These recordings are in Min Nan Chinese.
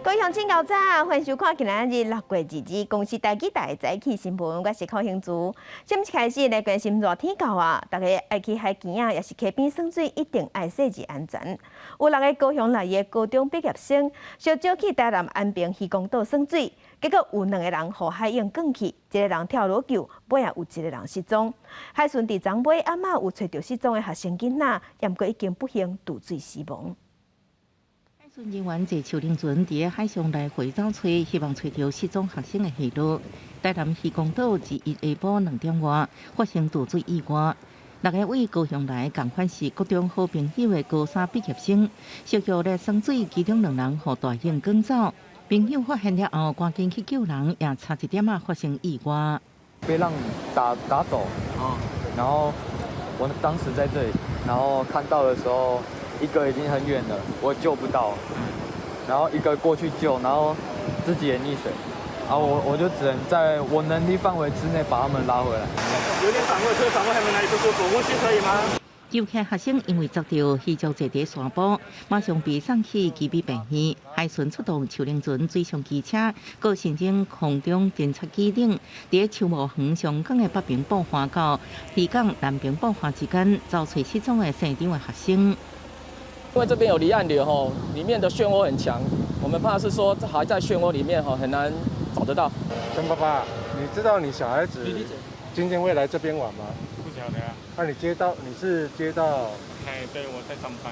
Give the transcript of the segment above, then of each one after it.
各位鄉親𠢕早，歡迎收看今仔日6月22日公視台語台的早起新聞，我是寇興珠。先開始來關心熱天到啊，大家愛去海墘仔，抑是溪邊耍水，一定愛細緻安全。有六個高雄來的高中畢業生，相招去台南安平漁光島耍水，結果有兩個人予海湧捲去，一個人跳落救，尾仔有一個人失蹤。海巡佇昨尾暗仔有揣著失蹤的學生囡仔，毋過已經不幸墮水死亡。海巡人員坐樹輪船佇海上來回走揣，希望揣著失蹤學生的下落。台南漁光島21下晡2點外發生墮水意外，六个對高雄來仝款是國中好朋友的高三畢業生，相約來耍水，其中兩人予大湧捲走。朋友發現了後，趕緊去救人，也差一點仔發生意外。被浪打打走，然後我當時在這裡，然後看到的時候，一個已經很遠了，我救不到，然後一個過去救，然後自己也溺水，然後我就只能在我能力範圍之內把他們拉回來。有點反胃，這個反胃還沒哪裡不舒服，呼吸可以嗎？救起學生因為砸著魚礁坐佇山坡，馬上被送去基比病院。海巡出動樹輪船、水上機車、閣申請空中偵察機等，佇秋茂園上港的北平埔岸到漁港南平埔岸之間，找揣失蹤的姓張的學生。因為這邊有離岸流吼，裡面的漩渦很強，我們怕是說還在漩渦裡面吼，很難找得到。陳爸爸，你知道你小孩子今天會來這邊玩嗎？不曉得啊。那你接到你是接到？哎，對，我在上班。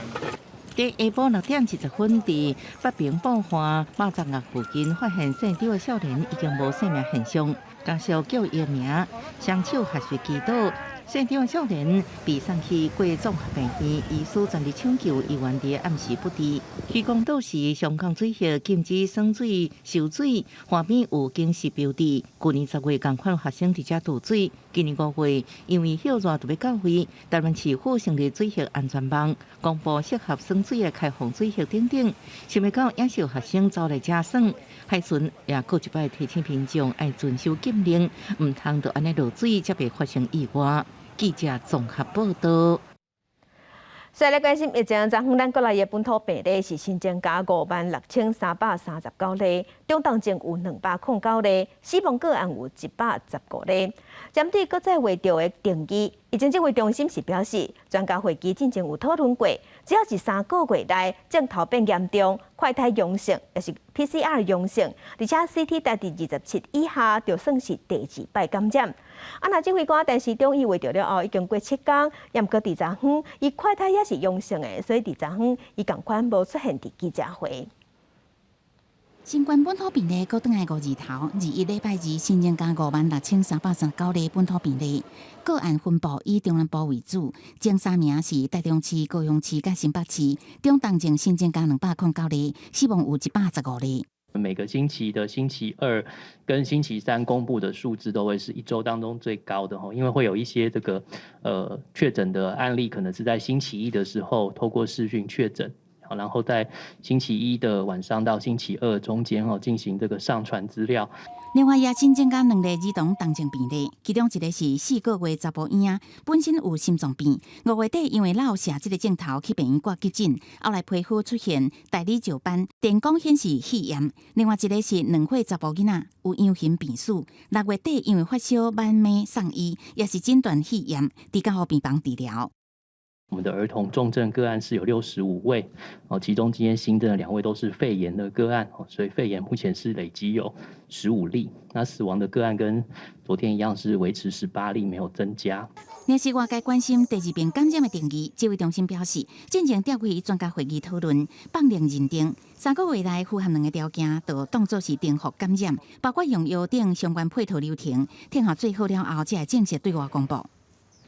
佇下晡6點20分，佇北平埔岸肉粽仔附近發現姓張的少年已經無生命現象，家屬叫伊的名，雙手合十祈禱。姓張的少年被送去過綜合病院，醫師全力搶救，醫院佇暗時不治。漁光島是上港水域禁止耍水、游水，岸邊有警示標誌。舊年10月，仝款學生佇遮墮水，今年5月因為暑熱特別到位，台灣市府成立水域安全網，公布適合耍水的開放水域等等。想袂到也是有學生走來遮耍，海巡也閣一擺提醒民眾愛遵守禁令，毋通就按呢落水，才袂發生意外。記者綜合報道。所以來關心疫情，昨昏咱國內的本土病例是新增加56,339例，中重症有209例，死亡個案有115例。針對閣再懷著的定義，疫情指揮中心是表示，專家會議進前有討論過，只要是3個月內症頭變嚴重、快篩陽性，抑是 PCR 陽性，而且 CT 值佇27以下，就算是第二擺感染。啊，若指揮官陳時中伊懷著了後，已經過7工，毋過佇昨昏伊快篩也是陽性的，所以佇昨昏伊仝款無出現佇記者會。新冠本土病例閣轉來五字頭，21禮拜二新增加56,339例本土病例，個案分布以中南部為主，前三名是台中市、高雄市佮新北市，中重症新增加209例，死亡有115例。每個星期的星期二跟星期三公布的數字都會是一周當中最高的吼，因為會有一些這個確診的案例，可能是在星期一的時候透過視訊確診，然後在星期一的晚上到星期二中間哦進行這個上傳資料。另外也新增加兩例兒童重症病例，其中一個是4個月查埔嬰仔，本身有心臟病，5月底因為落瀉這个症頭去病院掛急診，後來皮膚出現大理石斑，電光顯示肺炎。另外一個是2歲查埔囡仔，有陽性病史，6月底因為發燒滿暝送醫，也是診斷肺炎，佇加護病房治療。我們的兒童重症個案是有65位，哦，其中今天新增的兩位都是肺炎的個案，哦，所以肺炎目前是累積有15例。那死亡的個案跟昨天一樣是維持18例，沒有增加。若是外界關心第二遍感染的定義，指揮中心表示，進前召開專家會議討論，放任認定3個月內符合兩个條件，就當作是重複感染，包括用藥等相關配套流程，聽候做好了後，才會正式對外公布。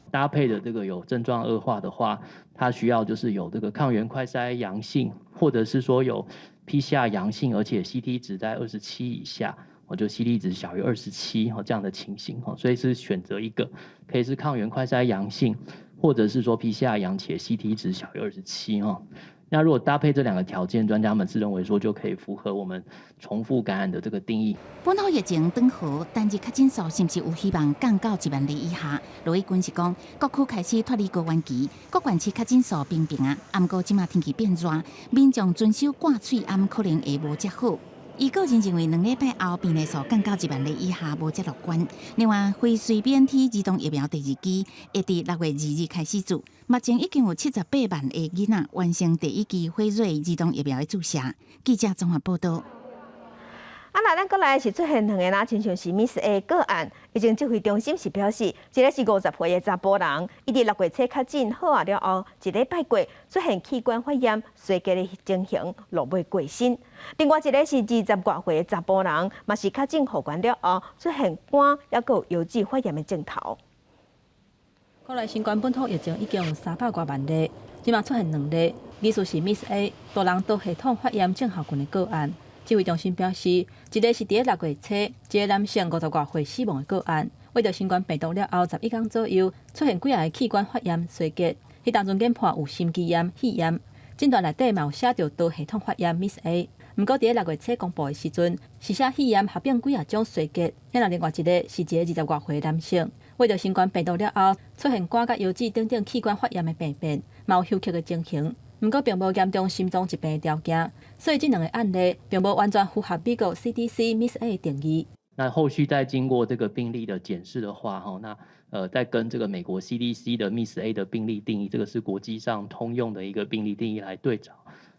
搭配的這個有症狀惡化的話，它需要就是有這個抗原快篩陽性，或者是說有 PCR 陽性，而且 CT 值在二十七以下，我就 CT 值小於二十七這樣的情形，所以是選擇一個可以是抗原快篩陽性，或者是說 PCR 陽且 CT 值小於二十七。那如果搭配這兩個條件，專家們是認為說就可以符合我們重複感染的這個定義。本土疫情轉好，單日確診數是毋是有希望降到1萬例以下？羅致光是講，各區開始脫離高原期，各縣市確診數平平啊。毋過這馬天氣變熱，民眾遵守掛喙罨可能會無遮好。伊個人認為2禮拜後病例數降到1萬例以下，無遮樂觀。另外，輝瑞 BNT 兒童疫苗第二劑會佇6月2日開始注，目前已經有78萬個囡仔完成第一劑輝瑞兒童疫苗的注射。記者綜合報道。啊，那咱閣來是出現兩個若親像是 MIS-A 個案，疫情指揮中心是表示，一個是50歲的查埔人，伊佇6月初確診好啊了後，一禮拜過出現氣管發炎、衰竭的情形，落尾過身。另外一個是20外歲的查埔人，嘛是確診復原了後，出現肝抑閣有腰子發炎的症頭。國內新冠本土疫情已經有300外萬例，這馬出現兩例，疑似是 MIS-A 大人多系統發炎症候群的個案。指揮中心表示，一個是佇6月初，一个男性50外歲死亡的個案，秽著新冠病毒了後11工左右，出現幾仔个氣管發炎衰竭，彼當陣研判有心肌炎、肺炎，診斷內底嘛有寫著多系統發炎 MIS-A。毋過佇6月初公布的時陣，是寫肺炎合併幾仔種衰竭。那另外一個是一个20外歲男性，秽著新冠病毒了後，出現肝佮腰子等等器官發炎的病變，嘛有休克的情形。毋過並無嚴重心臟疾病的條件，所以這兩个案例並無完全符合美國 CDC MIS-A 的定義。那後續再經過這個病例的檢視的話，哈，那再跟這個美國 CDC 的 MIS-A 的病例定義，這個是國際上通用的一個病例定義來對照，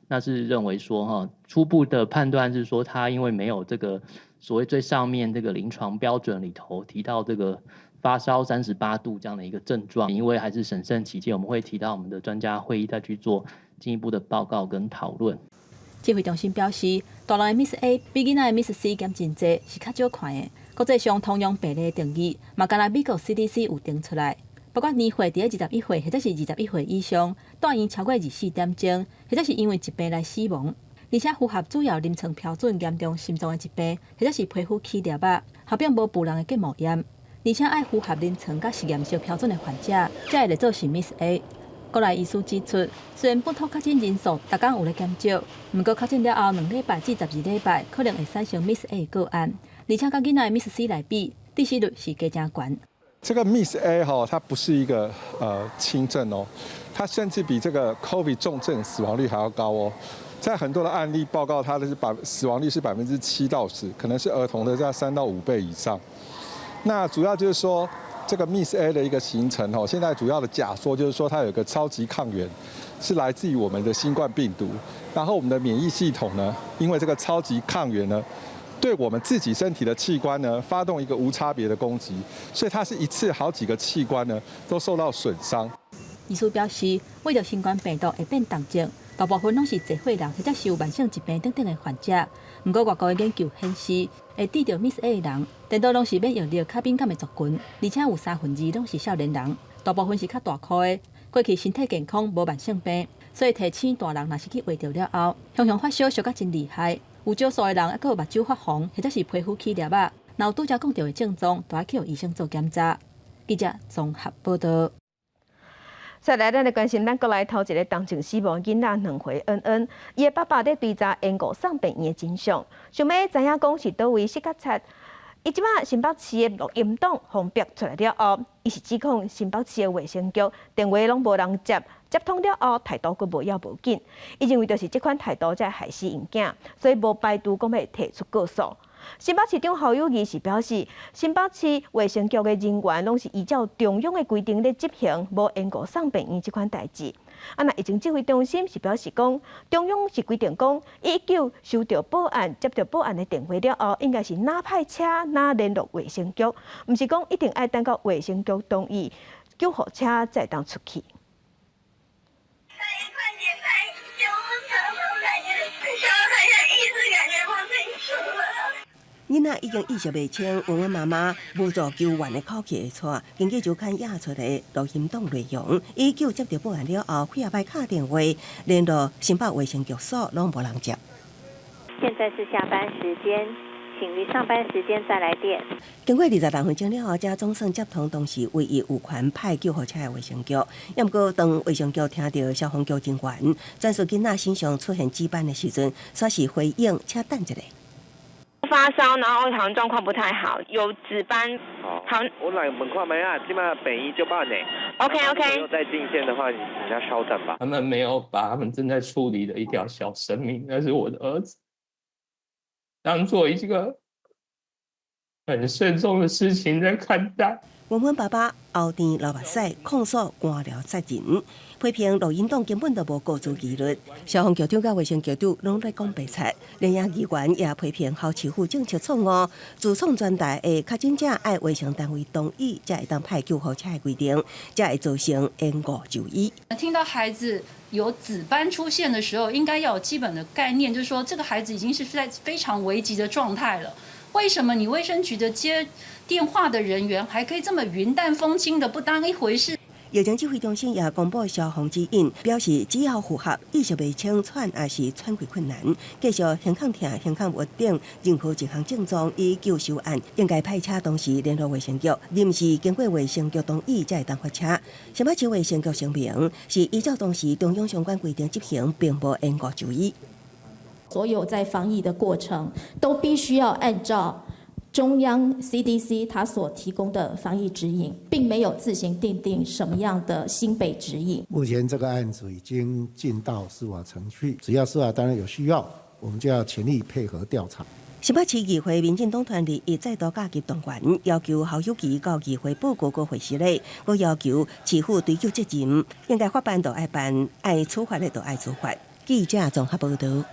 那是認為說，哈，初步的判斷是說，他因為沒有這個所謂最上面這個臨床標準裡頭提到這個發燒38度這樣的一個症狀，因為還是審慎起見，我們會提到我們的專家會議再去做進一步的報告跟討論。指揮中心表示，大人的 MIS-A 比囡仔的 MIS-C 減真濟，是較少看的。國際上通用病例定義，嘛干焦美國 CDC 有定出來。包括年歲佇21歲或者是21歲以上，住院超過24點鐘，或者是因為疾病來死亡，而且符合主要臨床標準嚴重心臟的疾病，或者是皮膚起粒仔，合併無布人的結膜炎，而且愛符合臨床佮實驗室標準的患者，才會列做是 MIS-A。國內醫師指出，雖然本土確診人數逐工有咧減少，毋過確診了後2禮拜至12禮拜可能會產生 MIS-A 個案，而且佮囡仔的 MIS-C 來比，致死率是加誠懸。這個 MIS-A 哈，它不是一個輕症哦，它甚至比這個 COVID 重症死亡率還要高哦。在很多的案例報告，它的是死亡率是7%到10%，可能是兒童的在3到5倍以上。那主要就是說，這個 MIS-A 的一個形成哦，現在主要的假說就是說，它有個超級抗原，是來自於我們的新冠病毒，然後我們的免疫系統呢，因為這個超級抗原呢，對我們自己身體的器官呢，發動一個無差別的攻擊，所以它是一次好幾個器官呢都受到損傷。醫師表示，秽著新冠病毒會變重症，大部分攏是濟歲人或者是有慢性疾病等等的患者。毋過外國的研究顯示，會得著 MIS-A 的人，顛倒攏是免疫力較敏感的族群，而且有2/3攏是少年人，大部分是較大箍的，過去身體健康無慢性病，所以提醒大人若是去秽著了後，常常發燒燒甲真厲害，有少數的人猶閣有目睭發紅，或者是皮膚起粒仔，若有拄才講著的症狀，就愛去予醫生做檢查。記者綜合報道。再來，咱來關心咱國內頭一个重症死亡囡仔2歲恩恩，伊的爸爸咧追查延誤送病院的真相，想欲知影講是佗位失較賊。伊這擺新北市的錄音檔予逼出來了後，伊是指控新北市的衛生局電話攏無人接，接通了後態度閣無要無緊。伊認為就是這款態度才害死𪜶囝，所以無排除講欲提出告訴。新北市長侯友宜是表示，新北市衛生局的人員攏是依照中央的規定咧執行，無延誤送病院這款代誌。啊，若疫情指揮中心是表示講，中央是規定講，119收到報案、接到報案的電話了後，應該是哪派車哪聯絡衛生局，毋是講一定愛等到衛生局同意救護車才會當出去。快點派救護車過來！小孩意識感覺不清楚了。囡仔已經意識袂清，溫溫媽媽無助求援的口氣會錯。根據周刊印出的錄音檔內容，119接到報案了後，幾仔擺敲電話聯絡新北衛生局所，攏無人接。現在是下班時間，請於上班時間再來電。經過26分鐘了後，才總算接通當時唯一有權派救護車的衛生局。猶毋過當衛生局聽著消防局人員轉述囡仔身上出現紫斑的時陣，煞是回應，請等一下。發燒，然後好像狀況不太好，有紫斑。好，我來問看覓啊，這馬病院就辦呢。 OK。沒有在進線的話，你要稍等吧。他們沒有把他們正在處理的一條小生命，那是我的兒子。當做一個很慎重的事情在看待。文文爸爸後天流目屎控訴官僚殺人，批評羅英黨根本就無告知紀律。消防局長佮衛生局長攏咧講白賊，連夜議員也批評侯市府政策錯誤，自創全台的確診者愛衛生單位同意，才會當派救護車的規定，才會造成延誤就醫。聽到孩子有紫斑出現的時候，應該要有基本的概念，就是說這個孩子已經是在非常危急的狀態了。為什麼你衛生局的接電話的人員還可以這麼雲淡風輕的不當一回事？疫情指揮中心也公布消防指引，表示只要符合意識袂清、喘抑是喘氣困難、繼續胸腔疼、胸腔鬱等任何一項症狀以救收案，應該派車同時聯絡衛生局，臨時經過衛生局同意才會當發車。新北市衛生局聲明是依照當時中央相關規定執行，並無延誤就醫。所有在防疫的過程都必須要按照中央 CDC 它所提供的防疫指引，並沒有自行訂定什麼樣的新北指引。目前這個案子已經進到司法程序，只要司法單位有需要，我們就要全力配合調查。新北市議會民進黨團裡亦再度加急動員，要求侯友宜到議會報告國會時咧，閣要求市府追究責任，應該法辦就愛辦，愛處罰的就愛處罰。記者綜合報道。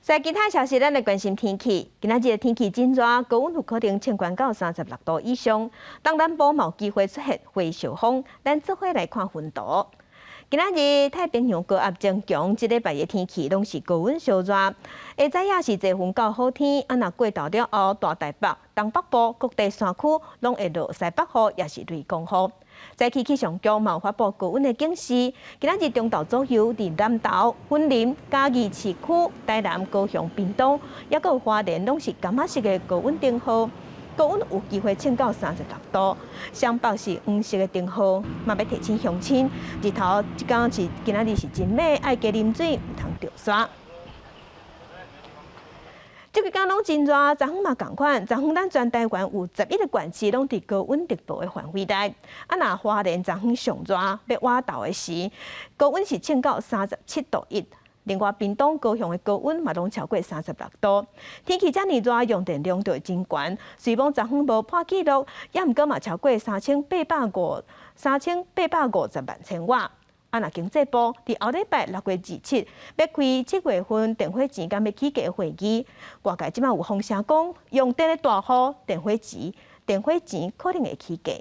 在其他消息，咱來關心天氣。今仔日的天氣真熱，高溫有可能衝懸到36度以上。東南部嘛有機會出現火燒風，咱做伙來看雲圖。今仔日太平洋高壓增強，這禮拜的天氣攏是高溫燒熱。下早也是濟雲到好天，啊若過晝了後，大台北、東北部各地山區攏會落西北雨，抑是雷公雨。早起氣象局嘛有發布高溫的警示，今仔日中晝左右，佇南投、雲林、嘉義市區、台南、高雄、屏東，抑閣有花蓮，攏是柑仔色的高溫燈號，高溫有機會衝到36度。雙北是黃色的燈號，嘛欲提醒鄉親，日頭這工是今仔日是真猛，愛加啉水，毋通著沙。這幾工攏真熱，昨昏嘛仝款。昨昏咱全台灣有11個縣市攏佇高溫特報的範圍內。啊，若花蓮昨昏上熱，欲倚晝的時，高溫是衝到37.1度。另外，屏東、高雄的高溫嘛攏超過36度。天氣遮爾熱，用電量就會真懸。雖罔昨昏無破紀錄，也毋過嘛超過3850萬千瓦。啊，若經濟部佇後禮拜6月27欲開7月份電火錢敢欲起價會議，外界這馬有風聲講，用電的大戶電火錢可能會起價。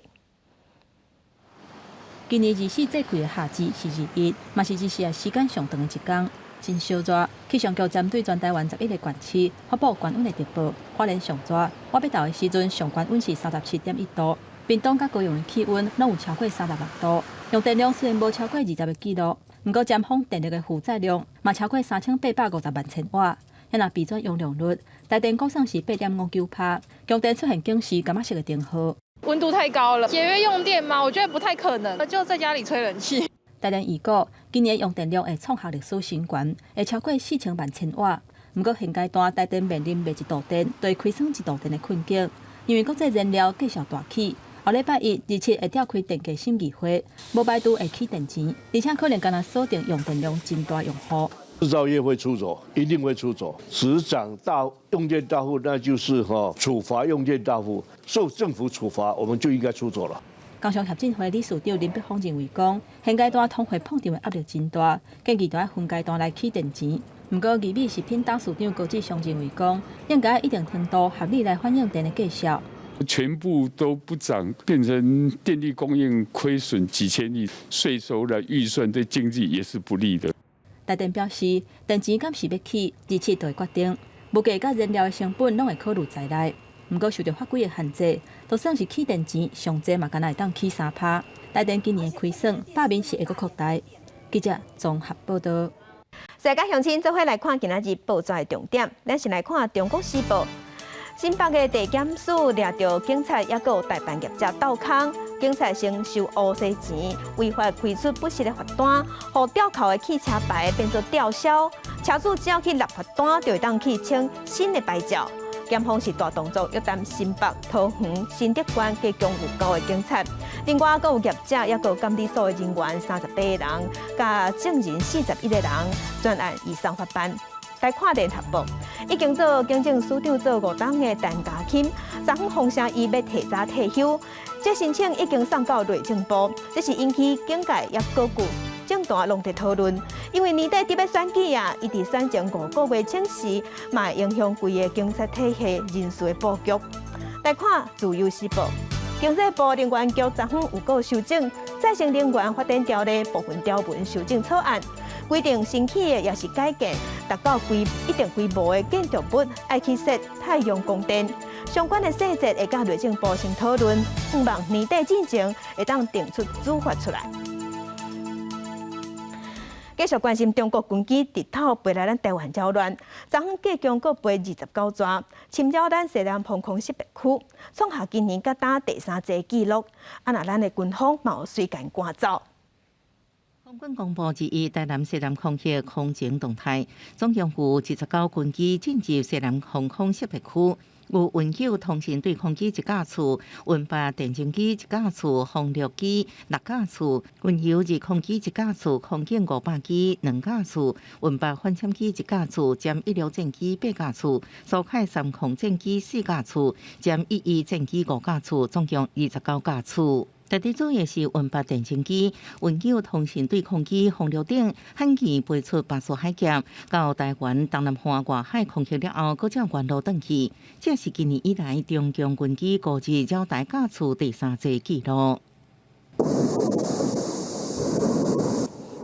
今年二十四節氣的夏至是21，嘛是二十四時間上長的一工，真燒熱。氣象局針對全台灣11個縣市發布高溫的特報，花蓮上熱，倚欲晝的時陣上懸溫是37.1度。屏東佮高雄的氣溫攏有超過36度，用電量雖然無超過20個紀錄，毋過尖峰電力的負載量嘛超過3850萬千瓦。若比轉容量率，台電估算是8.59趴，強電出現警示柑仔色的燈號。溫度太高了，節約用電嗎？我覺得不太可能，就在家裡吹冷氣。台電預估今年用電量會創下歷史新高，會超過4000萬千瓦。毋過現階段台電面臨賣一度電，就會虧損一度電的困境，因為國際燃料繼續大起。後禮拜一、27會召開電價審議會，無排除會起電錢，而且可能干焦鎖定用電量真大用戶。製造業會出走，一定會出走。執掌大用電大戶，那就是哈處罰用電大戶，受政府處罰，我們就應該出走了。工商協進會理事長林柏峰認為講，現階段通貨膨脹的壓力真大，建議著愛分階段來起電錢。毋過，義美食品董事長高志雄認為講，應該一定程度合理來反映電的價數。全部都不漲，變成電力供應虧損幾千億，稅收的預算對經濟也是不利的。台電表示，電錢敢是欲起，27就會決定，物價佮燃料的成本攏會考慮在內。毋過受著法規的限制，就算是起電錢，上濟嘛干焦會當起3趴。台電今年的虧損，罷免是會閣擴大。記者綜合報道。世界鄉親做伙來看今仔日報紙的重點，咱先來看《中國時報》。新北的地檢署掠著警察，抑閣有代辦業者鬥空，警察先收烏紗錢，違法開出不實的罰單，予吊扣的汽車牌變做吊銷，車主只要去立罰單，就會當去請新的牌照。檢方是大動作，約談新北、桃園、新竹縣加強有夠的警察，另外閣有業者，抑閣有監理所的人員38個人，佮證人41個人，全案移送法辦。來看聯合報，已經做警政署長做五冬的陳家欽，昨昏放聲伊欲提早退休，這申請已經送到內政部，這是引起警界抑閣有政壇攏佇討論，因為年底佇欲選舉啊，伊佇選前五個月請辭，嘛會影響規个警察體系人事的布局。來看自由時報，經濟部能源局昨昏有閣修正再生能源發展條例部分條文修正草案，規定新起的抑是改建達到規一定規模的建築物，愛去設太陽光電，相關的細節會佮內政部先討論，向望年底進前會當定出主法出來。繼續關心中國軍機直透飛來咱台灣擾亂，昨昏計共閣飛29逝，侵擾咱西南防空識別區，創下今年佮今第三濟紀錄。啊，若咱的軍方嘛有隨間趕走。空軍公布21台南西南空域空情動態，總共有29軍機進入西南防空識別區。有運九通信對抗機一架次，運八電偵機一架次，轟六機六架次，運楢熱控機一架次，空警500機兩架次，運八反潛機一架次，殲16戰機八架次，蘇凱三空戰機四架次，殲11戰機五架次，總共29架次。特別注意的是，運八電偵機、運九通信對抗機、轟六等，罕見飛出巴士海峽，到台灣東南方外海空域了後，閣照原路轉去。這是今年以來中共軍機五日繞台架次第三濟紀錄。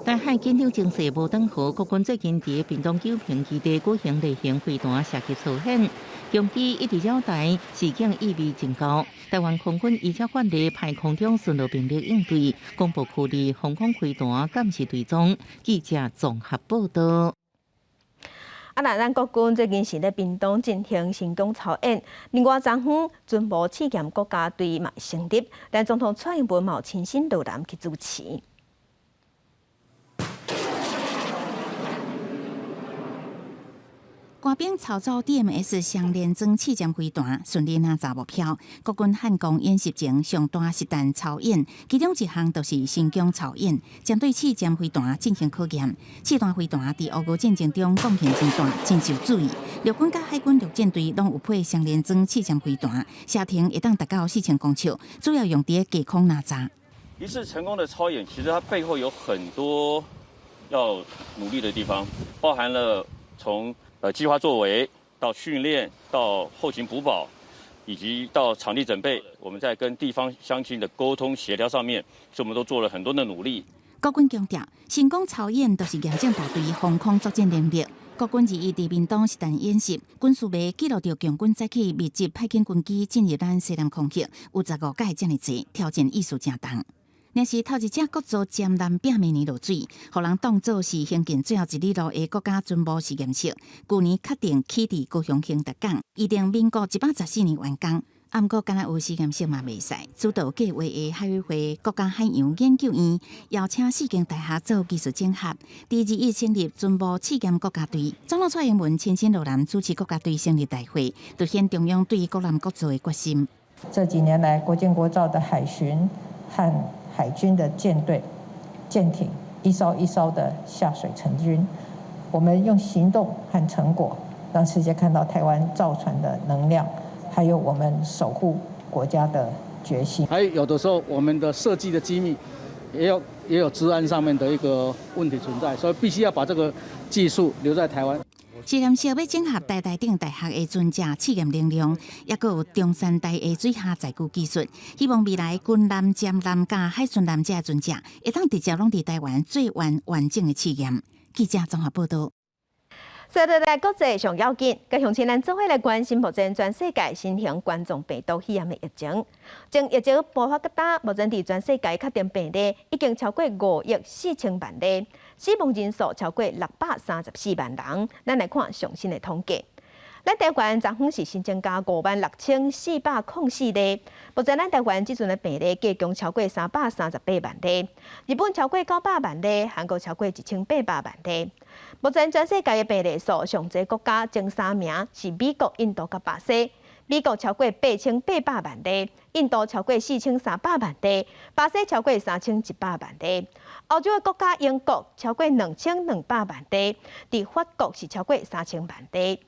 台海緊張情勢無轉好，國軍最近佇屏東九坪基地舉行例行飛彈射擊操演，共機一直繞台，示警意味真高。台灣空軍依照慣例派空中巡邏兵力應對，廣播區內防空飛彈監視追蹤。記者綜合報道。啊，若咱國軍最近是咧屏東進行神功操演，另外昨昏軍模試驗國家隊嘛成立，咱總統蔡英文嘛有親身落南去主持。官兵操作 DMS 雙連裝試驗飛彈，順利拿查目標。國軍漢光演習前上大實彈操演，其中一項就是神功操演，針對試驗飛彈進行考驗。試彈飛彈佇烏俄戰爭中貢獻真大，真受注意。陸軍佮海軍陸戰隊攏有配雙連裝試驗飛彈，射程會當達到4000公尺，主要用佇低空拿查。一次成功的操演，其實它背後有很多要努力的地方，包含了從計劃作為到訓練，到後勤補保，以及到場地準備，我們在跟地方鄉親的溝通協調上面，所以我們都做了很多的努力。國軍強調，神功操演就是驗證部隊防空作戰能力。國軍21佇屏東實彈演習，軍事迷記錄著共軍早起密集派遣軍機進入咱西南空域，有15架遮爾濟，挑戰意思誠重。若是頭一隻國造潛艦拚明年落水，予人當做是興建最後一里路的國家軍模實驗室。舊年確定起佇高雄興達港，預定民國114年完工。啊，毋過敢若有實驗室嘛袂使。主導計劃的海委會國家海洋研究院邀請四間大學做技術整合，佇21成立軍模試驗國家隊。總統蔡英文親身落南主持國家隊成立大會，凸顯中央對國艦國造的決心。這幾年來，國艦國造的海巡和海軍的艦隊、艦艇一艘一艘的下水成軍，我們用行動和成果，讓世界看到台灣造船的能量，還有我們守護國家的決心。還有的時候，我們的設計的機密也有資安上面的一個問題存在，所以必須要把這個技術留在台灣。實驗室欲整合台大等大學的船隻試驗能量，抑閣有中山大的水下載具技術，希望未來軍艦、潛艦佮海巡艦這船隻，會當直接攏佇台灣做完完整的試驗。記者綜合報道。接落來國際上要緊，佮鄉親咱做伙來關心目前全世界新型冠狀病毒肺炎的疫情。從疫情爆發到今，目前佇全世界確診病例已經超過5億4千萬例，死亡人數超過634萬人。咱來看上新的統計。咱台灣昨昏是新增加56,404例，目前咱台灣這陣的病例計共超過338萬例，日本超過900萬例，韓國超過1800萬例。目前全世界的病例數上濟國家前三名是美國、印度佮巴西，美國超過8800萬例，印度超過4300萬例，巴西超過3100萬例。歐洲的國家英國超過2200萬例，佇法國是超過3000萬例。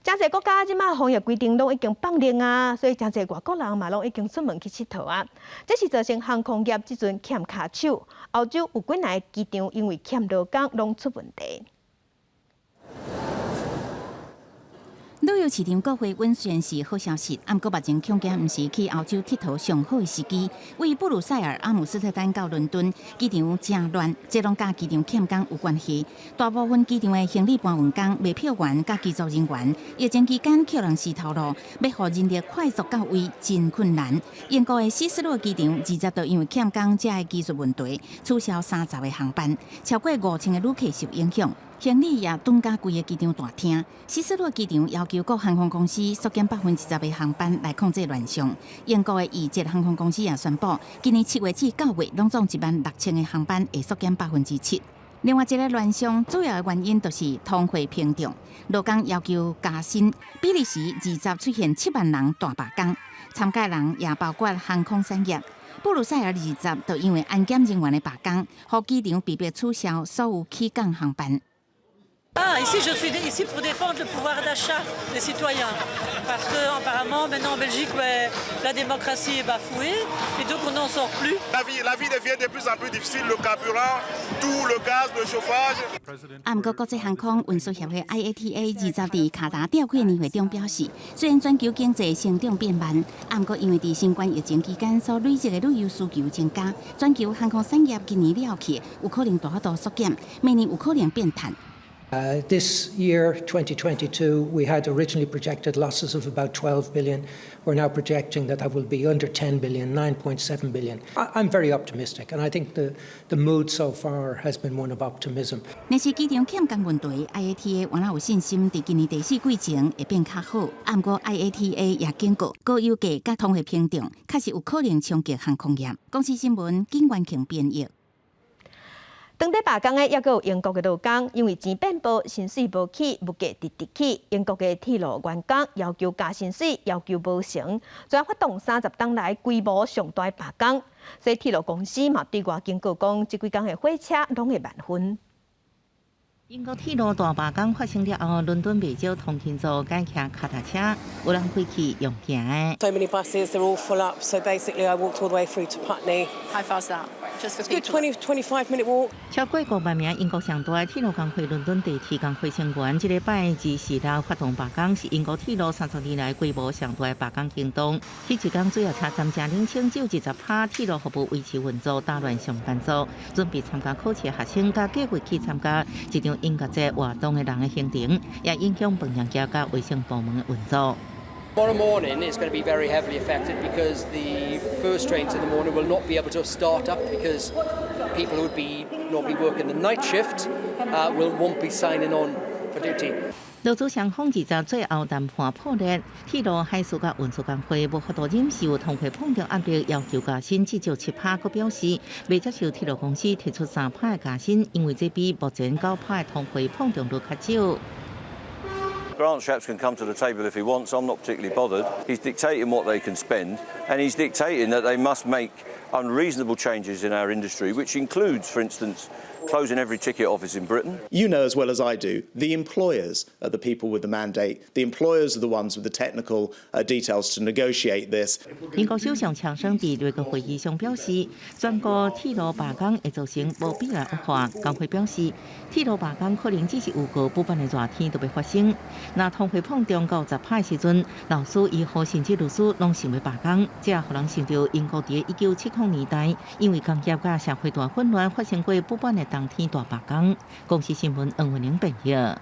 誠濟國家這馬防疫規定攏已經放寬啊，所以誠濟外國人嘛攏已經出門去𨑨迌啊。這是造成航空業這陣欠跤手。歐洲有幾若個機場因為欠勞工攏出問題。旅遊市場國會穩雖然是好消息，毋過目前恐驚毋是去歐洲𨑨迌上好的時機。位布魯塞爾、阿姆斯特丹到倫敦機場誠亂，這攏佮機場欠工有關係。大部分機場的行李搬運工、賣票員佮機組人員，疫情期間予人死頭路，欲予人力快速到位真困難。英國的希斯洛機場20就因為欠工遮的技術問題，取消30個航班，超過5000個旅客受影響。行李也轉共規個機場大廳。希斯洛機場要求各航空公司縮減10%的航班來控制亂象。英國的易捷航空公司也宣布，今年7月至9月，攏總1萬6千個航班會縮減7%。另外一個亂象主要的原因就是通貨膨脹，勞工要求加薪。比利時20出現7萬人大罷工，參加人也包括航空產業。布魯塞爾20就因為安檢人員的罷工，予機場被迫取消所有起降航班。 Ah, ici, je suis ici pour défendre le pouvoir d'achat des citoyens. Parce qu'apparemment, maintenant en Belgique, ouais, la démocratie est bafouée et donc on n'en sort plus. La vie devient de plus en plus difficile, le carburant, tout, le gaz, le chauffage. 啊，毋過國際航空運輸協會 IATA 20佇卡達召開年會中表示，雖然全球經濟成長變慢，啊，毋過因為佇新冠疫情期間所累積的旅遊需求增加，全球航空產業今年了去有可能大幅度縮減，明年有可能變趁。 This year, 2022, we had originally projected losses of about 12 billion. We're now projecting that that will be under 10 billion, 9.7 billion. I'm very optimistic, and I think the mood so far has been one of optimism. 若是機場欠工問題，IATA 原來有信心佇今年第四季前會變較好。啊，毋過 IATA 也警告，高油價佮通貨膨脹，確實有可能衝擊航空業。公視新聞金元慶編譯。當地罷工的猶閣有英國的勞工，因為錢變薄，薪水無起，物價直直起。英國的鐵路員工要求加薪水，要求無成，全發動30冬來規模上大罷工。所以鐵路公司嘛對外警告講，這幾工的火車攏會慢分。英國鐵路大罷工發生了後，倫敦袂少通勤族改騎跤踏車，有人開去用行的。 So many buses, they're all full up. So basically, I walked all the way through to Putney. How far's that? Just for It's a good 20, 25 minute walk. 超過5萬名英國上大鐵路工會倫敦地鐵工會成員，這禮拜24日發動罷工，是英國鐵路30年來規模上大罷工行動。彼一工主要車站誠冷清，只有20%鐵路服務維持運作，打亂上班族準備參加考試學生，佮計劃去參加這場音樂節活動的人的行程，也影響飯店業佮衛生部門的運作。 Tomorrow morning is going to be very heavily affected because the first trains in the morning will not be able to start up because people who would be normally working the night shift won't be signing on for duty. 勞資雙方20最後談判破裂，鐵路海事佮運輸工會無法度忍受通貨膨脹壓力，要求加薪至少7%，閣表示袂接受鐵路公司提出3%的加薪，因為這比目前9%的通貨膨脹率較少。 Grant Shapps can come to the table if he wants. I'm not particularly bothered. He's dictating what they can spend, and he's dictating that they must make unreasonable changes in our industry, which includes, for instance, closing every ticket office in Britain. You know as well as I do, the employers are the people with the mandate. The employers are the ones with the technical details to negotiate this. 英國首相強生佇內閣會議上表示，全國鐵路罷工會造成無必要惡化。工會表示，鐵路罷工可能只是預告，不辦的熱天都欲發生。若通貨膨脹到10%時陣，老師、醫護甚至律師攏想欲罷工，這予人想著英國佇1970年代，因為工業佮社會大混亂，發生過不辦的冬天大罷工。公視新聞黃文玲編譯。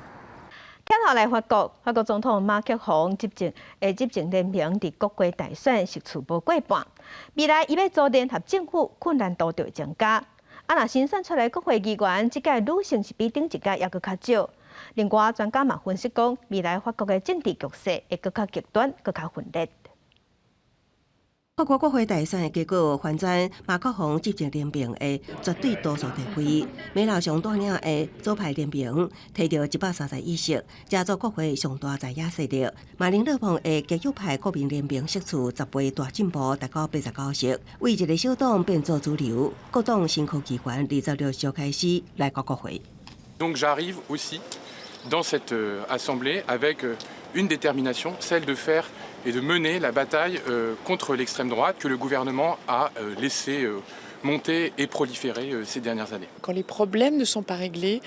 轉頭來法國，法國總統馬克宏執政，的執政聯盟佇國會大選席次無過半，未來伊欲組聯合政府困難度就會增加。啊，若新選出來國會議員，這屆女性是比頂一屆猶閣較少。另外，專家嘛分析講，未來法國的政治局勢會閣較極端，閣較分裂。法國國會大選的結果，翻轉馬克宏執政聯盟的絕對多數地位，梅朗雄帶領的左派聯盟提著131席，成做國會上大在野勢力。馬林勒龐的極右派國民聯盟失去10倍大進步，達到89席，為一個小黨變做主流。各黨新科議員26號開始來到國會。 Donc j'arrive aussi dans cette assemblée avec une détermination, celle de faire et de mener la bataille contre l'extrême droite que le gouvernement a laissé monter et proliférer ces dernières années. Quand les problèmes ne sont pas réglés,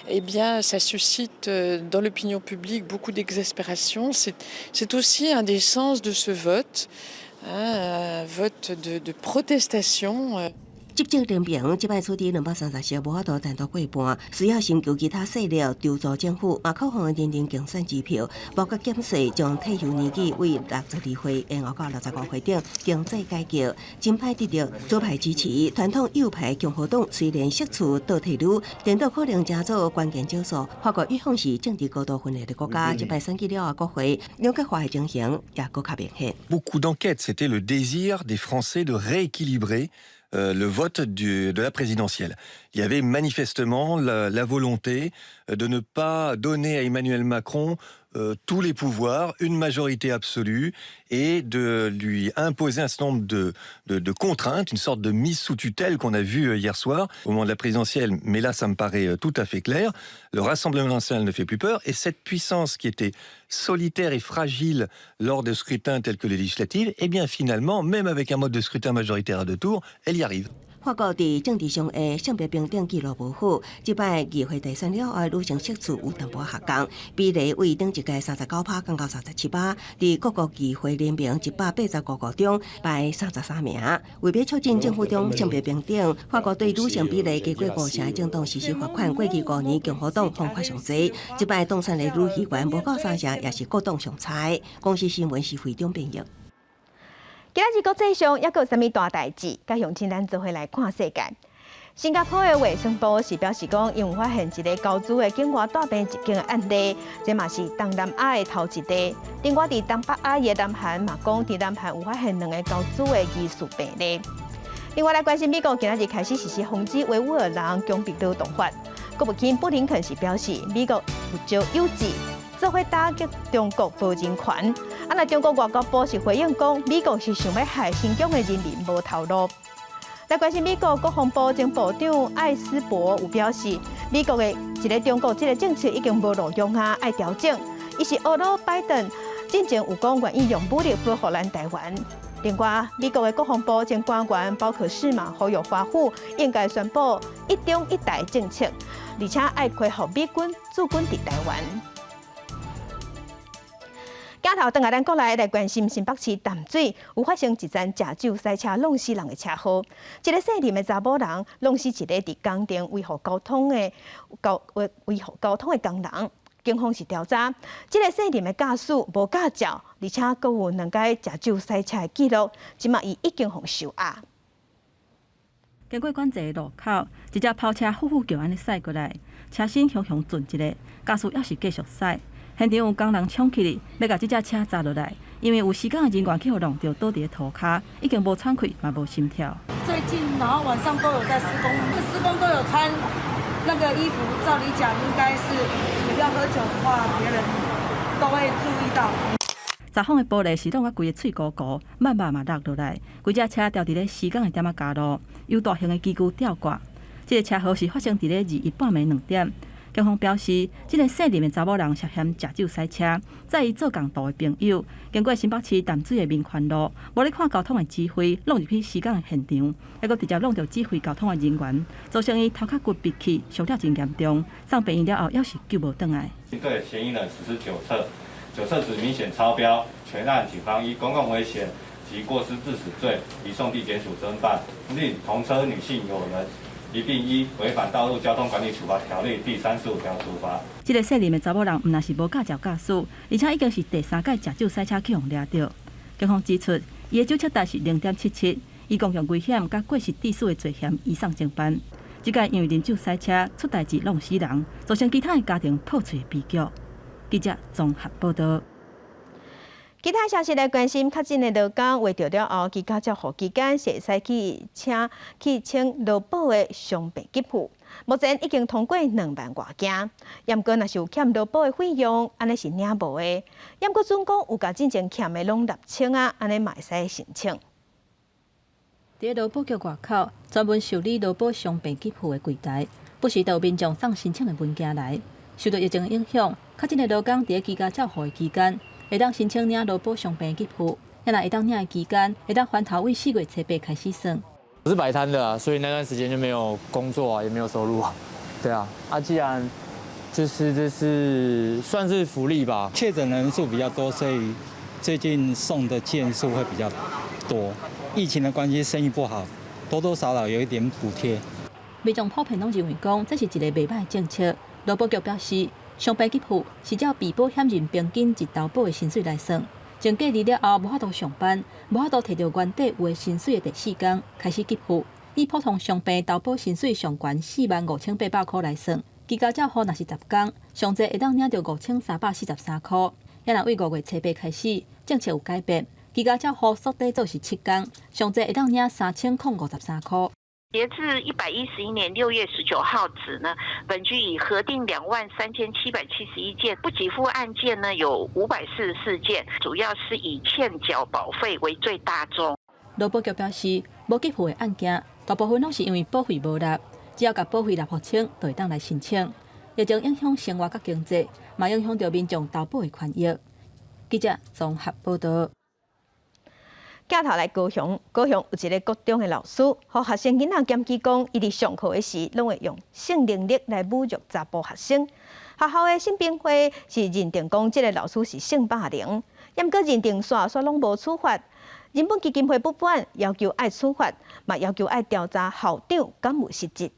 eh bien, ça suscite dans l'opinion publique beaucoup d'exaspération. C'est aussi un des sens de ce vote, hein, un vote de protestation. 執政聯盟這擺處佇230席無法度單獨過半，需要尋求其他勢力籌組政府。馬克宏的連任競選支票，包括減稅、將退休年紀為62歲延後到65歲等經濟改革，真歹得著左派支持。傳統右派共和黨雖然失去倒退嚕，顛倒可能成做關鍵少數。法國一向是政治高度分裂的國家，這擺選舉了後，國會兩極化的情形也閣較明顯。 Beaucoup d'enquêtes, c'était le désir des Français de rééquilibrer le vote de la présidentielle. Il y avait manifestement la volonté de ne pas donner à Emmanuel Macron tous les pouvoirs, une majorité absolue, et de lui imposer un certain nombre de contraintes, une sorte de mise sous tutelle qu'on a vue hier soir au moment de la présidentielle. Mais là, ça me paraît tout à fait clair. Le Rassemblement national ne fait plus peur, et cette puissance qui était solitaire et fragile lors de scrutins tels que les législatives, eh bien finalement, même avec un mode de scrutin majoritaire à deux tours, elle y arrive. 法國佇政治上的性別平等記錄無好，這擺議會大選了後，女性席次有淡薄下降，比例為頂一屆39%降到37%。佇各國議會聯盟185個中排33名。為欲促進政府中性別平等，法國對女性比例低過五成的政黨實施罰款。過去5年共和黨方法上濟，這擺當選的女議員無夠三成，也是各黨上差。公視新聞是會長編譯。今仔日國際上猶閣有啥物大代誌？佮鄉親咱做伙來看世界。新加坡的衛生部是表示講，𪜶有發現一个高株的境外帶病入境的案例，這嘛是東南亞的頭一例。另外，佇東北亞的南韓嘛講，佇南韓有發現兩个高株的疑似病例。另外來關心美國今仔日開始實施防止維吾爾人強迫勞動法。國務卿布林肯是表示，美國有招有志，做伙打擊中國無人權。啊，若中國外交部是回應講，美國是想欲害新疆的人民無頭路。來關心美國國防部前部長艾斯伯有表示，美國的一个中國這个政策已經無路用啊，愛調整。伊是呵咾拜登進前有講願意用武力保護咱台灣。另外，美國的國防部前官員包克士嘛呼籲華府應該宣布一中一台政策，而且愛恢復美軍駐軍佇台灣。鏡頭轉來咱國內來關心新北市淡水有發生一樁食酒駛車挵死人的車禍，一个姓林的查某人挵死一个佇工程維護交通的交維維護交通的工人。警方是調查，這个姓林的駕駛無駕照，而且閣有兩擺食酒駛車的記錄，這馬伊已經予收押。經過管制的路口，一隻跑車呼呼叫按呢駛過來，車身雄雄震一下，駕駛猶是繼續駛。現場有工人衝起來，欲共這隻車砸落來，因為有施工的人員去予挵著倒佇咧塗跤，已經無喘氣，嘛無心跳。最近，然後晚上都有在施工，施工都有穿那個衣服，照理講應該是你要喝酒的話，別人都會注意到。閘風的玻璃是挵甲規个碎糊糊，慢慢嘛落落來，規隻車牢佇咧施工的店仔加路，由大型的機具吊掛。這个車禍是發生佇咧21半暝2點。警方表示，這个姓林的查某人涉嫌食酒駛車，載伊做仝途的朋友，經過新北市淡水的民權路，無咧看交通的指揮，挵入去施工的現場，猶閣直接挵著指揮交通的人員，造成伊頭殼骨覕去，傷了真嚴重，送病院了後，猶是救無轉來。對嫌疑人實施酒測，酒測值明顯超標，全案警方依公共危險及過失致死罪移送地檢署偵辦，另同車女性友人一併依違反道路交通管理處罰條例第35條處罰。這个姓林的查某人，毋但是無駕照駕駛，而且已經是第三擺食酒駛車去予掠著。警方指出，伊的酒測值是0.77，以公共危險佮過失致死的罪嫌移送偵辦。這擺因為啉酒駛車出代誌挵死人，造成其他的家庭破碎的悲劇。記者綜合報道。其他消息來關心，確診的勞工話著了後，居家照護期間是會使去請去請勞保的傷病給付。目前已經通過2萬外件，毋過若是有欠勞保的費用，按呢是領無的。毋過準講有共進前欠的攏納清啊，按呢嘛會使申請。佇勞保局外口，專門受理勞保傷病給付的櫃台，不時都有民眾送申請的文件來。受到疫情影響，確診的勞工佇居家照護的期間，會當申請領勞保傷病給付。若會當領的期間，會當翻頭為4月初八開始算。我是擺攤的啊，所以那段時間就沒有工作啊，也沒有收入啊。對啊，啊，既然就是這是算是福利吧。確診人數比較多，所以最近送的件數會比較多。疫情的關係，生意不好，多多少少有一點補貼。民眾普遍攏認為講，這是一個袂䆀的政策。勞保局表示，傷病給付是照被保險人平均一投保的薪水來算。從隔離了後，無法度上班，無法度提著原底有的薪水的第四工開始給付。以普通傷病投保薪水上懸45,800箍來算，居家照護若是10工，上濟會當領著5,343箍。也若為5月初八開始，政策有改變，居家照護縮短做是7工，上濟會當領3,053箍。截至111年6月19號止呢，本局已核定23,771件不給付案件呢，有544件，主要是以欠繳保費為最大宗。勞保局表示，無給付的案件，大部分攏是因為保費無納，只要共保費納予清，就會當來申請。疫情影響生活佮經濟，嘛影響著民眾投保的權益。記者綜合報道。鏡頭來高雄，高雄有一个國中的老師，予學生囡仔檢舉講，伊佇上課的時，攏會用性能力來侮辱查埔學生。學校的性平會是認定講，這个老師是性霸凌，毋過認定煞煞攏無處罰。人本基金會不滿，要求愛處罰，嘛要求愛調查校長敢有失職。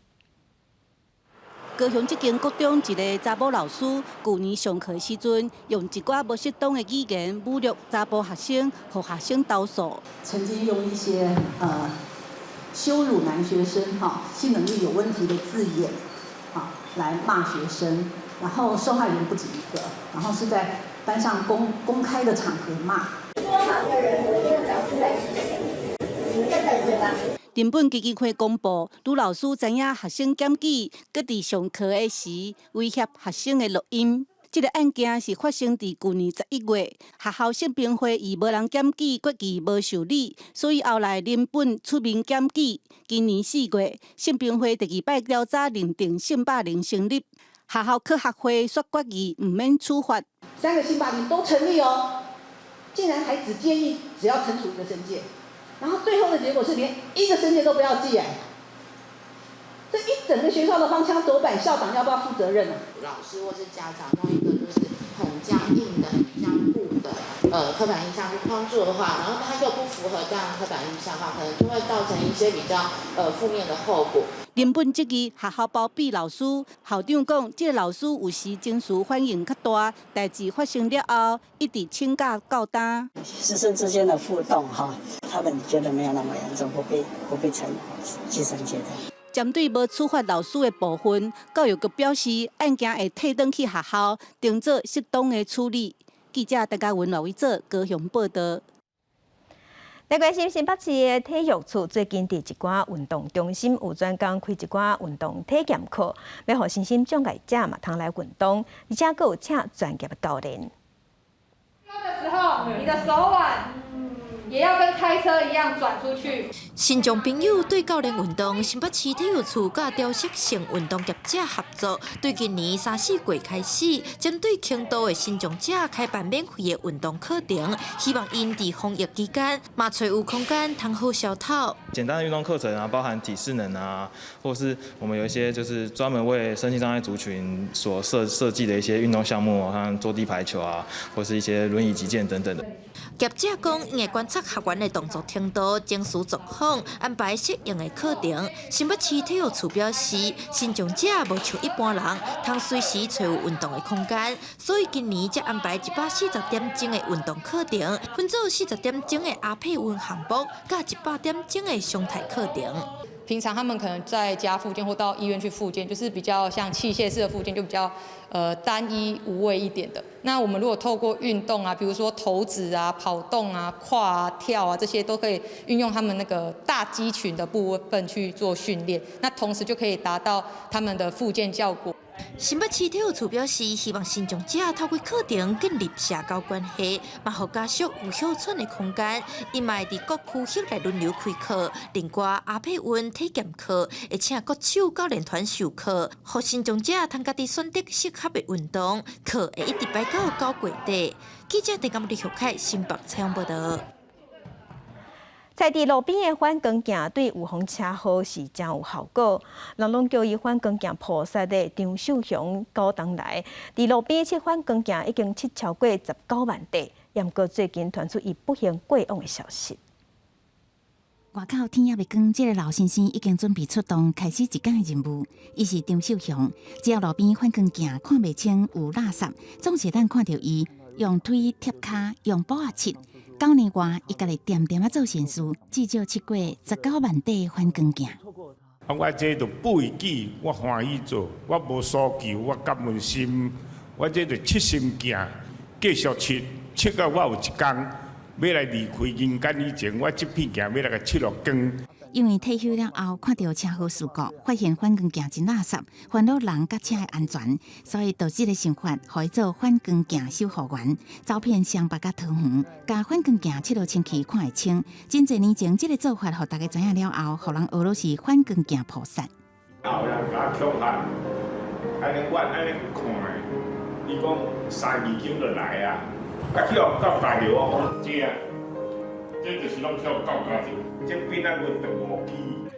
高雄這間國中一个查某老師，舊年上課時陣，用一寡無適當的語言侮辱查埔學生，予學生投訴。曾經用一些羞辱男學生、哈性能力有問題的字眼，啊來罵學生，然後受害人不止一個，然後是在班上公開的場合罵。說謊的人，我就講出來是誰，你在對吧？人本基金會公布，女老師知影學生檢舉，閣佇上課的時威脅學生的錄音。這个案件是發生佇舊年11月，學校性平會議無人檢舉，決議無受理，所以後來人本出面檢舉。今年4月，性平會第二擺調查認定性霸凌成立，學校科學會煞決議毋免處罰。三個性霸凌都成立哦，竟然還只建議只要懲處一個申誡。然後最後的結果是連一個申誡都不要記，哎，這一整個學校的荒腔走板，校長要不要負責任啊？老師或是家長用一個就是很僵硬的、很僵固的刻板印象去框住的話，然後他又不符合這樣刻板印象的話，可能就會造成一些比較負面的後果。人本質疑學校包庇老師，校長講，這个老師有時情緒反應較大，代誌發生了後，一直請假到今。師生之間的互動哈，他們覺得沒有那麼嚴重，不必成記申誡的。針對無處罰老師的部分，教育局表示，案件會退轉去學校，定做適當的處理。記者陳嘉文、羅偉哲高雄報道。來關心新北市的體育處最近佇一寡運動中心有專工開一寡運動體驗課，欲予身心障礙者嘛通來運動，而且閣有請專業的教練。的時候，你的手腕也要跟開車一樣轉出去。身障朋友對教練運動，新北市體育處佮雕塑性運動業者合作，對今年三四月開始，針對輕度的身障者開辦免費的運動課程，希望𪜶佇防疫期間嘛揣有空間通好消透。簡單的運動課程啊，包含體適能啊，或是我們有一些就是專門為身心障礙族群所設計的一些運動項目，像坐地排球啊，或是一些輪椅擊劍等等的。業者講，𪜶會觀察學員的動作程度、情緒狀況，安排適應的課程。新北市體育處表示，身障者無像一般人，通隨時揣有運動的空間，所以今年才安排140點鐘的運動課程，分做40點鐘的阿佩溫項目，佮100點鐘的常態課程。平常他們可能在家復健或到醫院去復健，就是比較像器械式的復健，就比較單一無味一點的。那我們如果透過運動啊，比如說投擲啊、跑動啊、跨啊、跳啊，這些都可以運用他們那個大肌群的部分去做訓練，那同時就可以達到他們的復健效果。新北市體育處表示，希望身障者透過課程建立社交關係，嘛予家屬有歇喘的空間。𪜶嘛會佇各區域來輪流開課，另外阿佩溫體驗課會請國手教練團授課，予身障者通家己選擇適合的運動，課會一直擺到9月底。記者鄭錦麗、許凱新北採訪報道。在佇路邊的反光鏡對預防車禍是誠有效果。人攏叫伊反光鏡菩薩的張秀雄高東來，佇路邊設反光鏡已經設超過19萬塊，毋過最近傳出伊不幸過往的消息。外口天猶未光，這個老先生已經準備出動，開始一工的任務。伊是張秀雄，只要路邊反光鏡看袂清有垃圾，總是當看著伊用腿貼跤，用布仔拭。9年外，伊家己恬恬仔做善事，至少拭過19萬塊反光鏡。啊，我這就背記，我歡喜做，我無訴求，我感恩心，我這就拭心鏡，繼續拭，拭到我有一工欲來離開人間以前，我這片鏡欲來共拭予光。因為退休了後，看著車禍事故，發現反光鏡真垃圾，煩惱人佮車的安全，所以就這个想法，予伊做反光鏡守護員，走遍雙北佮桃園，共反光鏡拭予清氣看會清。真濟年前，這个做法，予大家知影了後，予人學囉是反光鏡菩薩。後人共我恐嚇，按呢我按呢看的，伊講329就來啊，啊去予告大著我講這啊，這就是攏去予告大著。這邊仔阮斷五支。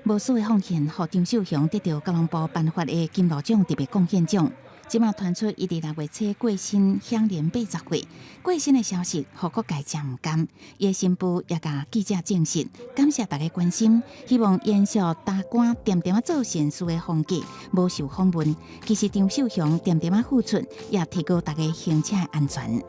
無私的奉獻，予張秀雄得著交通部頒發的金路獎特別貢獻獎。這馬傳出伊佇6月初過身，享年80歲。過身的消息，予各界誠毋甘。伊的新婦也共記者證實，感謝大家關心，希望延續達官恬恬仔做善事的風格，無受訪問。其實張秀雄恬恬仔付出，也提高大家行車的安全。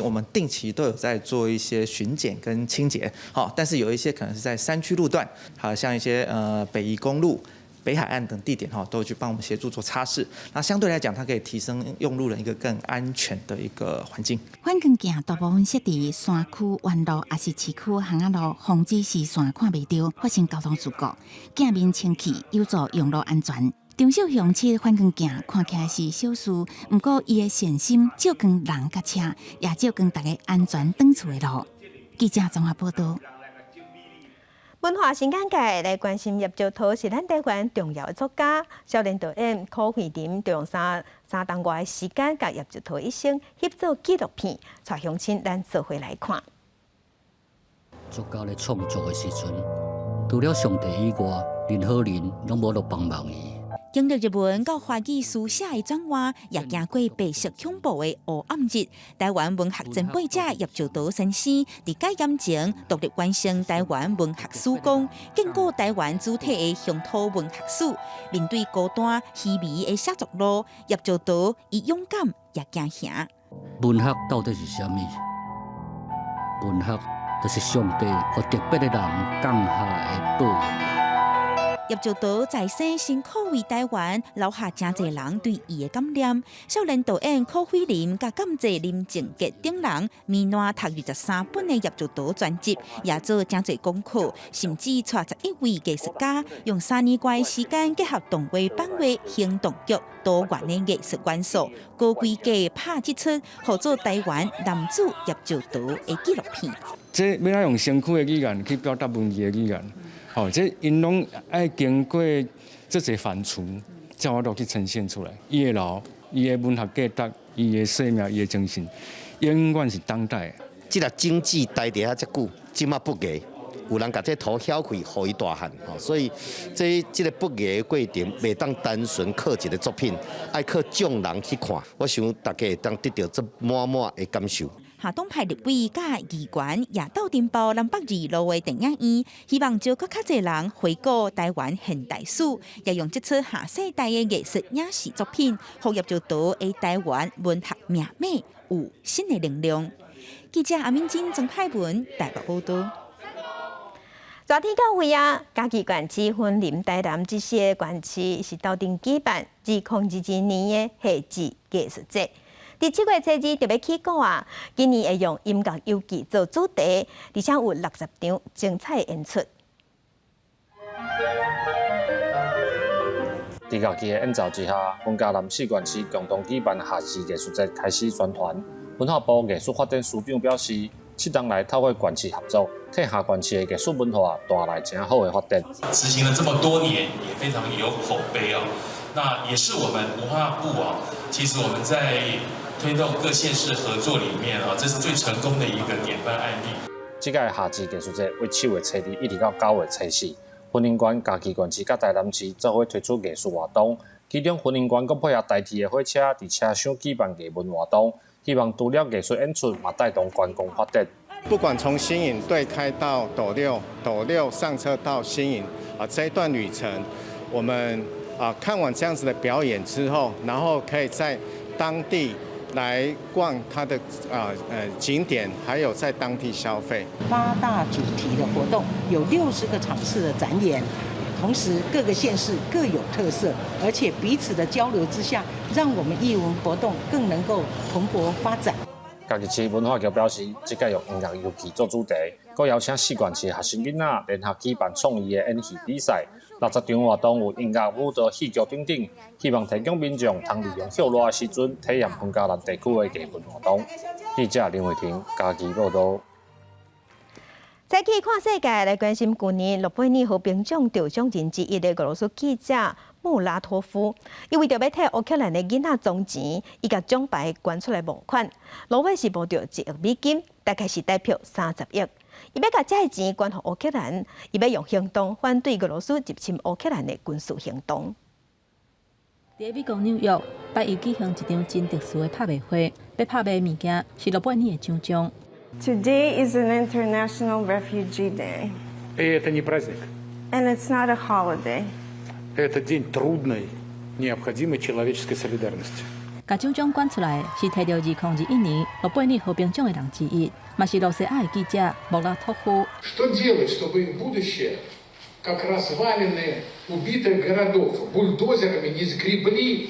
我們定期都有在做一些巡檢跟清潔，好，但是有一些可能是在山區路段，好像一些北宜公路、北海岸等地點，哈，都會去幫我們協助做擦拭。那相對來講，它可以提升用路人一個更安全的一個環境。反光鏡大部分設佇山區、彎路，抑是市區巷仔路，防止視線看袂著，發生交通事故。鏡面清氣，有助用路安全。張秀雄拭反光鏡看起來是小事，毋過伊的善心照光人佮車，也照光大家安全轉厝的路。記者綜合報道。文化新簡介來關心葉石濤是咱台灣重要的作家，少年導演柯慧林就用三冬外的時間，共葉石濤一生翕做紀錄片，帶鄉親咱做伙來看。作家咧創作的時陣，除了上帝以外，任何人攏無法度幫忙伊。經歷日文到華語書寫的轉換，也經過白色恐怖的黑暗日。台灣文學前輩者葉石濤先生，佇解嚴前獨立完成台灣文學史綱，建構台灣主體的鄉土文學史。面對孤單虛微的寫作路，葉石濤伊勇敢也驚嚇。文學到底是啥物？文學就是上帝予特別的人降下的報應。葉石濤在世辛苦為台灣留下誠濟人對伊的感念。少年導演柯慧林佮監製林靖傑等人，綿爛讀23本的葉石濤全集，也做誠濟功課，甚至帶11位藝術家，用3年外的時間結合動畫、版畫、行動劇多元的藝術元素，高規格拍這齣，號做台灣男子葉石濤的紀錄片。這欲按怎用身軀的語言去表達文字的語言？吼，這𪜶攏愛經過這濟反芻，才有法度去呈現出來。伊的腦，伊的文學價值，伊的生命，伊的精神，永遠是當代的。這粒種子待佇遐遮久，這馬不芽，有人共這土曉開，予伊大漢。吼，所以這個不芽的過程，袂當單純靠一個作品，愛靠眾人去看。我想大家會當得著這滿滿的感受。下黨派立委佮議員也鬥陣包南北二路的電影院，希望招閣較濟人回顧台灣現代史，也用這齣下世代的藝術影視作品，予葉石濤的台灣文學命脈有新的能量。記者阿敏珍、曾海文台北報道。熱天到位啊，嘉義縣市、雲林、台南這些縣市是鬥陣舉辦2022年的夏季藝術節。佇7月初2就欲起鼓啊，今年會用音樂遊記做主題，而且有60場精彩演出。佇樂器的演奏之下，雲嘉南四縣市共同舉辦夏季藝術節開始宣傳。文化部藝術發展司長表示，這冬來透過縣市合作，替下縣市的藝術文化帶來誠好的發展。執行了這麼多年，也非常有口碑哦。那也是我們文化部啊，其實我們在推動各縣市合作裡面啊，這是最成功的一個典範案例。這屆夏季藝術節為7月初2一直到9月初4，雲林縣、嘉義縣市佮台南市做伙推出藝術活動，其中雲林縣閣配合台鐵的火車，佇車廂舉辦藝文活動，希望除了藝術演出，嘛帶動觀光發展。不管從新營對開到斗六，斗六上車到新營啊，這一段旅程，我們啊看完這樣子的表演之後，然後可以在當地來逛它的景點，還有在當地消費。八大主題的活動，有60個場次的展演，同時各個縣市各有特色，而且彼此的交流之下，讓我們藝文活動更能夠蓬勃發展。嘉義市文化局表示，這屆用音樂遊記做主題，閣邀請四縣市學生囡仔聯合舉辦創意的演戲比賽。60場活動有音樂、舞蹈、戲劇等等，希望提供民眾通利用歇熱的時陣，體驗雲嘉南地區的藝文活動。記者林慧婷嘉義報導。再去看世界來關心，舊年諾貝爾和平獎得獎人之一的俄羅斯記者穆拉托夫，伊為著欲替烏克蘭的囡仔募錢，伊共獎牌捐出來募款，落尾是募著1億美金，大概是台票30億。伊欲共這个錢捐予烏克蘭，伊欲用行動反對俄羅斯入侵烏克蘭的軍事行動。佇美國紐約，拜一舉行一場真特殊的拍賣會，欲拍賣物件是諾貝爾的獎章。 Today is an International Refugee Day. И это не праздник. And it's not a holiday. Это день трудной, необходимой человеческой солидарности. 共獎章捐出來是提著2021年諾貝爾和平獎的人之一，嘛是露西亞的記者莫拉托夫。 Что делать, чтобы их будущее, как развалины убитых городов, бульдозерами не сгребли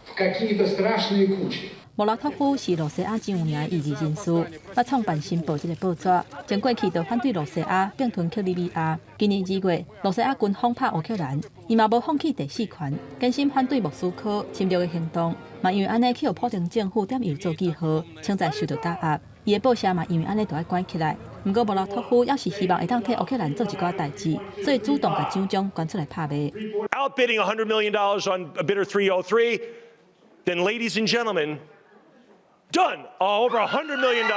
в какие-то страшные кучи? 莫拉托夫是露西亞真有名的異議人士，捌創辦《新報》這個報紙，前過去就反對露西亞併吞克里米亞。今年2月，露西亞軍方拍烏克蘭，伊嘛無放棄第四權，堅心反對莫斯科侵略的行動，嘛因為按呢去予普丁政府點油做記號，潛在受著打壓。伊的報社嘛因為按呢著愛關起來。毋過莫拉托夫猶是希望會當替烏克蘭做一寡代誌，所以主動共獎章捐出來拍賣。 Outbidding $100 million on bidder 303, then ladies and gentlemen. Done. Over $100 million.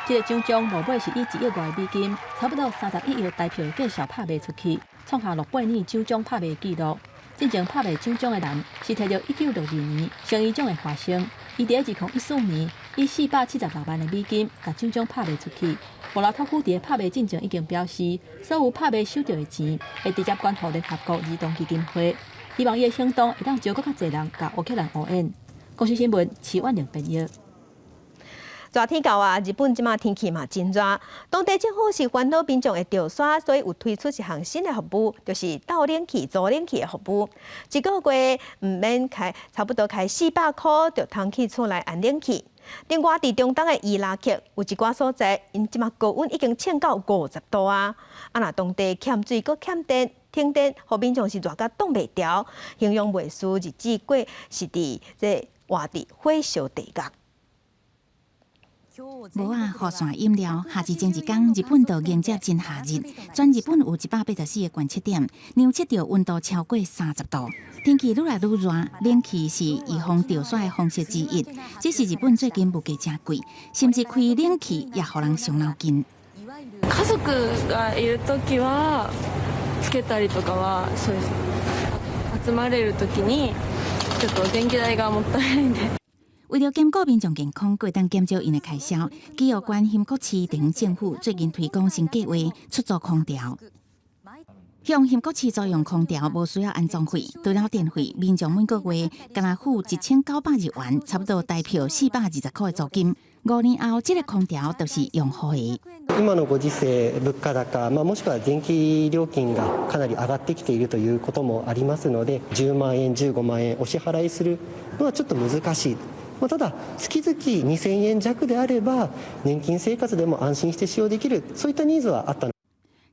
這個獎章落尾是以1億外美金，差不多31億台票的價數拍賣出去，創下諾貝爾獎章拍賣紀錄。進前拍賣獎章的人是提著1962年成衣獎的華生，伊佇2014年以476萬的美金，共獎章拍賣出去。莫拉托夫佇拍賣進前已經表示，所有拍賣收著的錢會直接捐予聯合國兒童基金會，希望伊的行動會當招閣較濟人共烏克蘭後援。公視新聞，徐婉玲編譯。熱天到啊，日本這馬天氣嘛真熱，當地政府是煩惱民眾會著沙，所以有推出一項新的服務，就是鬥冷氣、租冷氣的服務。一個月毋免開，差不多開400箍，就通去厝內按冷氣。另外，佇中東的伊拉克有一寡所在，𪜶這馬高溫已經衝到50度啊！啊，若當地欠水閣欠電，停電，予民眾是熱甲擋袂牢，形容袂輸日子過是佇這活佇火燒地獄。無啊，雨傘飲料。夏至前一工，日本就迎接真夏日。全日本有184個觀測點，量測著溫度超過30度。天氣愈來愈熱，冷氣是預防著沙的方式之一。只是日本最近物價誠貴，甚至開冷氣也予人傷腦筋。家族がいる時はつけたりとかはそうです。集まれる時にちょっと電気代がもったいないんで。為著兼顧民眾健康，閣會當減少𪜶的開銷，崎玉縣興國市地方政府最近推廣新計劃，出租空調。向興國市租用空調無需要安裝費，除了電費，民眾每個月干焦付1900日元，差不多台票420箍的租金。5年後，這個空調就是用好的。今のご時世、物価高、まあ、もしくは電気料金がかなり上がってきているということもありますので、10万円、15万円お支払いするのはちょっと難しい。まあ、ただ、月々2000円弱であれば、年金生活でも安心して使用できる、そういったニーズはあった。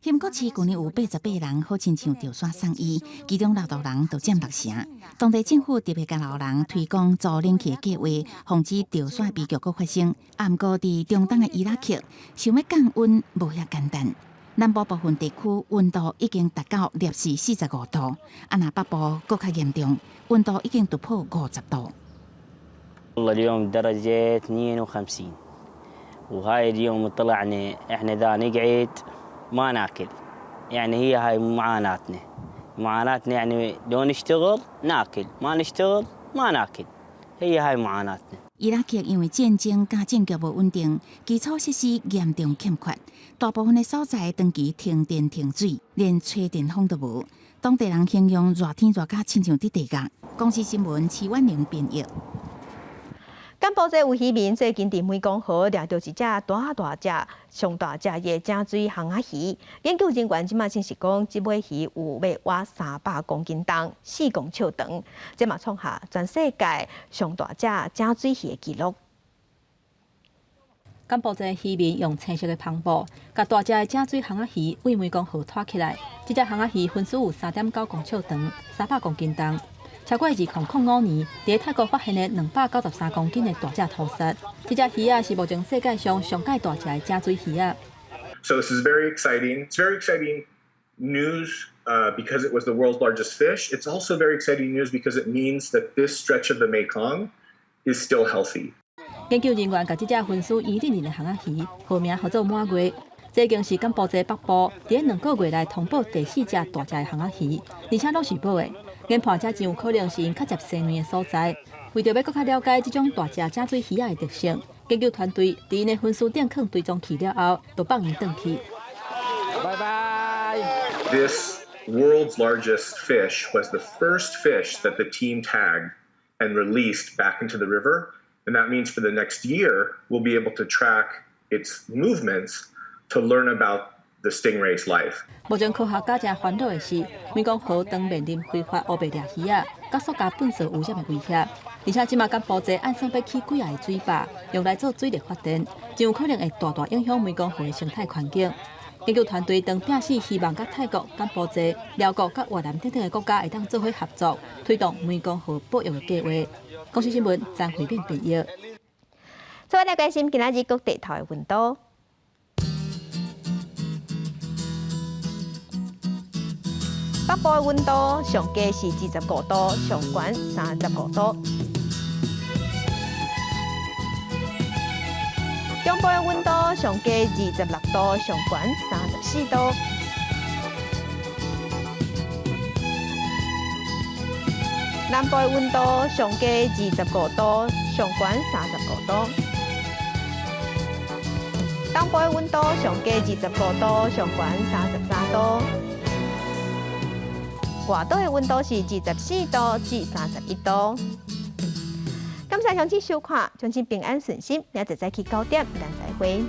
興國市舊年有88人好親像著線送醫，其中老大人就佔六成。當地政府特別共老人推廣租冷氣的計劃，防止著線悲劇閣發生。啊，毋過佇中東的伊拉克，想欲降溫無遐簡單。南部部分地區溫度已經達到攝氏45度，啊，若北部閣較嚴重，溫度已經突破50度。 والله اليوم درجة 52 وهاي اليوم طلعنا احنا اذا نقعد ما ناكل، يعني هي هاي معاناتنا معاناتنا، يعني لو نشتغل ناكل، ما نشتغل ما ناكل، هي هاي معاناتنا. 伊拉克因為戰爭佮政局無穩定，基礎設施嚴重欠缺，大部分的所在長期停電停水，連吹電風都無。當地人形容熱天熱甲親像佇地獄。公視新聞徐婉玲編譯。柬埔寨有漁民最近佇湄公河掠著一隻大大隻、上大隻的井水蚶仔魚。研究人員這馬證實講，這尾魚有欲倚300公斤重、4公尺長，這嘛創下全世界上大隻井水魚的紀錄。柬埔寨漁民用青色的帆布，共大隻的井水蚶仔魚對湄公河拖起來。這隻蚶仔魚分數有3.9公尺長，300公斤重。超過2005年，佇泰國發現的293公斤的大隻塗虱。這隻魚仔是目前世界上上蓋大隻的井水魚仔。 So this is very exciting. It's very exciting news because it was the world's largest fish. It's also very exciting news because it means that this stretch of the Mekong is still healthy. 研究人員共這隻分數圓潤潤的蚶仔魚，號名號做滿月。這已經是柬埔寨北部佇2個月內通報第四隻大隻的蚶仔魚，而且攏是母的。研判這真有可能是𪜶較捷生卵的所在。為著欲閣較了解這種大隻井水魚仔的特性，研究團隊佇𪜶的分區頂囥追蹤器了後，就放𪜶轉去。拜拜。 This world's largest fish was the first fish that the team tagged and released back into the river. And that means for the next year, we'll be able to track its movements to learn about the stingray's life. 目前科學家誠煩惱的是，湄公河當面臨非法烏白掠魚仔，佮塑膠糞埽污染的威脅。而且這馬柬埔寨按算欲起幾仔个水壩，用來做水力發電，真有可能會大大影響湄公河的生態環境。研究團隊當拼死希望佮泰國、柬埔寨、寮國佮越南等等的國家會當做伙合作，推動湄公河保育的計劃。公視新聞張惠敏編譯。再來關心今仔日各地頭的溫度。北部的溫度上低是25度，上懸35度。中部的溫度上低26度，上懸34度。南部的溫度上低25度，上懸35度。東部的溫度上低25度，上懸33度。外島的溫度是24度至31度。感謝鄉親收看，祝恁平安順心，明仔載早起9點，咱再會。